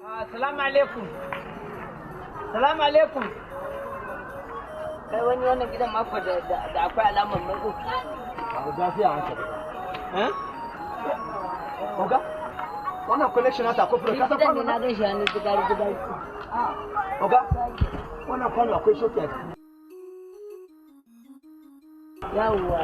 Assalamu alaikum. Salamu alaikum. Kai wani wannan gidan mako da akwai alamar maiko. Abu lafiya haka. Eh? Oga? Wannan connection nata akwai furo ka san kwano na gan shi hannu gidari gidari. Oga? Wannan kwano akwai shoki a ciki. Yawwa.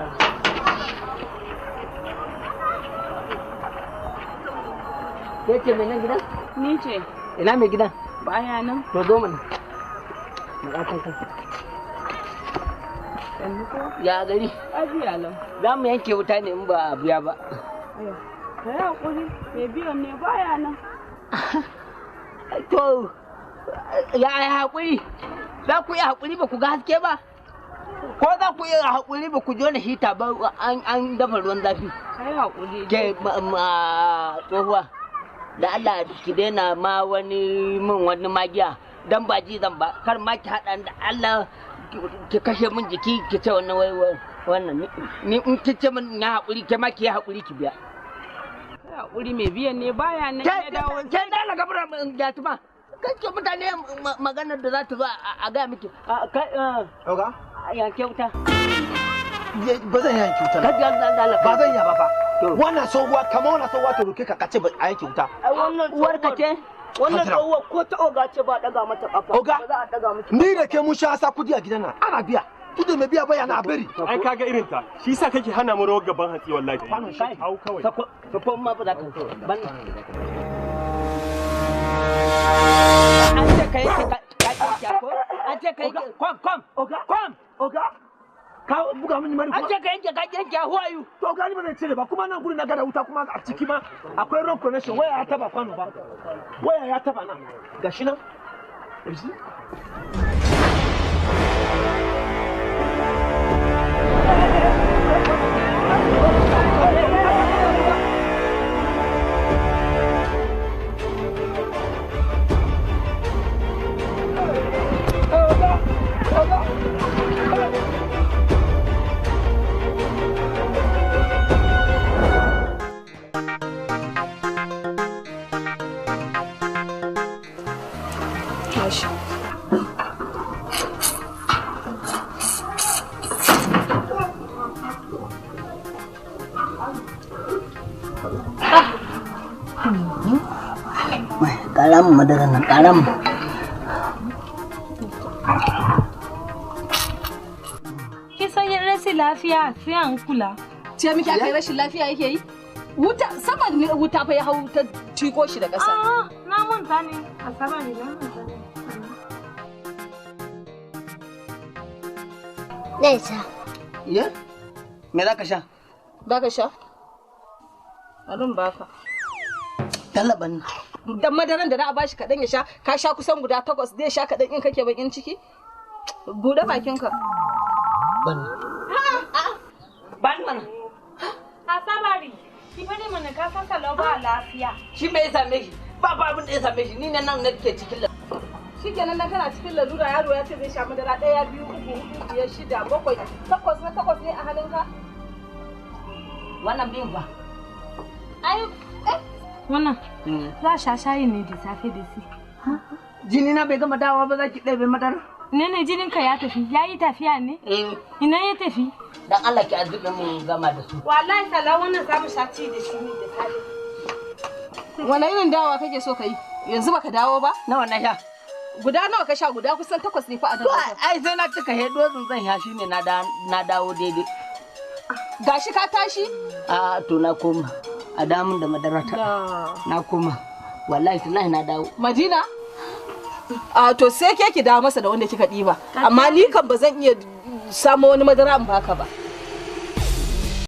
Ke ce mai nan gidan? Ni ce. Ina mai gidan? Baya nan. To zo mana. Mu kan. Ya gari? Lafiya lau. Za mu yanke wuta ne in ba a biya ba. Ka yi haƙuri, mai biyan ne baya nan. To, ya yi haƙuri? Za ku yi haƙuri ba ku ga haske ba? Ko za ku yi haƙuri ba ku jona hita ba an dafa ruwan zafi? Ka yi haƙuri. Ke tsohuwa, da Allah ki daina ma wani min wani magiya dan ba ji zan ba, kar ma ki haɗa da Allah ki kashe min jiki ki ce wannan wai wannan ni in ki ce min na haƙuri ke ma ki yi haƙuri ki biya. Haƙuri mai biyan ne baya nan ya dawo. Ke dala gabara jatuma. Kai ce mutane maganar da za ta zo a gaya miki. Oga? Yanke wuta. Ba zan yanke wuta. Ba zan yi ba fa. Wannan tsohuwa kamar wannan tsohuwa ta roke ka kace a yanke wuta. Wannan uwar ka ce? Wannan tsohuwa ko ta oga ce ba daga mata kafa. Oga? Ba za a daga miki. Ni da ke mun sha sa kudi a gidan nan ana biya. Tudu mai biya baya na bari. Ai kaga irin ta. Shi yasa kake hana mu rawar gaban hatsi wallahi. Hau kawai. Sako ma ba za ka. Ban. An ce ka yanke ka ko? An ce ka yanke kom kom. Oga. Kom. Oga. Ka buga mini mari. An ce ka yanke ka yanke who are you? To oga ni ba zan cire ba kuma nan gurin na gada wuta kuma a ciki ma akwai wrong connection waya ya taba kwano ba. Waya ya taba nan. Gashi nan. You see? Karam madara nan karam. Kisan yin rashin lafiya sai an kula. Ce miki akai rashin lafiya yake yi? Wuta saman ne wuta fa ya hau ta ciko shi da ƙasa. Ah, na manta ne. Asaba ne na manta ne. Zai sha. Ya? Me za ka sha? Baka sha? Bari in baka. Talaban. Dan madaran da za a bashi kaɗan ya sha, ka sha kusan guda 8 zai sha kaɗan in kake bakin ciki? Buɗe bakinka. Ban. Ban mana. Asabari, ki bari mana ka san kalau ba lafiya. Shi me ya same shi? Ba ba abin da ya same shi, ni ne nan nake cikin la. Shikenan dan kana cikin lalura yaro ya ce zai sha madara 1 2 3 4 5 6 7 8 na 8 ne a hannunka? Wannan biyun fa. Ai, wannan za sha shayi ne da safe da si. Jini na bai gama dawowa ba za ki ɗebe madara? Ne ne jinin ka ya tafi, ya yi tafiya ne? Eh. Ina ya tafi? Dan Allah ki azube mun gama da su. Wallahi sala wannan za mu sha ci da shi ne da safe. Wani irin dawowa kake so ka yi? Yanzu baka dawo ba? Nawa na sha? Guda nawa ka sha? Guda kusan 8 ne fa a To ai sai na cika hedozin zan sha shine na dawo daidai. Gashi ka tashi? A to na koma. A damun da madara ta. Na koma. Wallahi tallahi na dawo. Madina? A to sai ke ki dawo masa da wanda kika ɗiba. Amma ni kan ba zan iya samo wani madara in baka ba.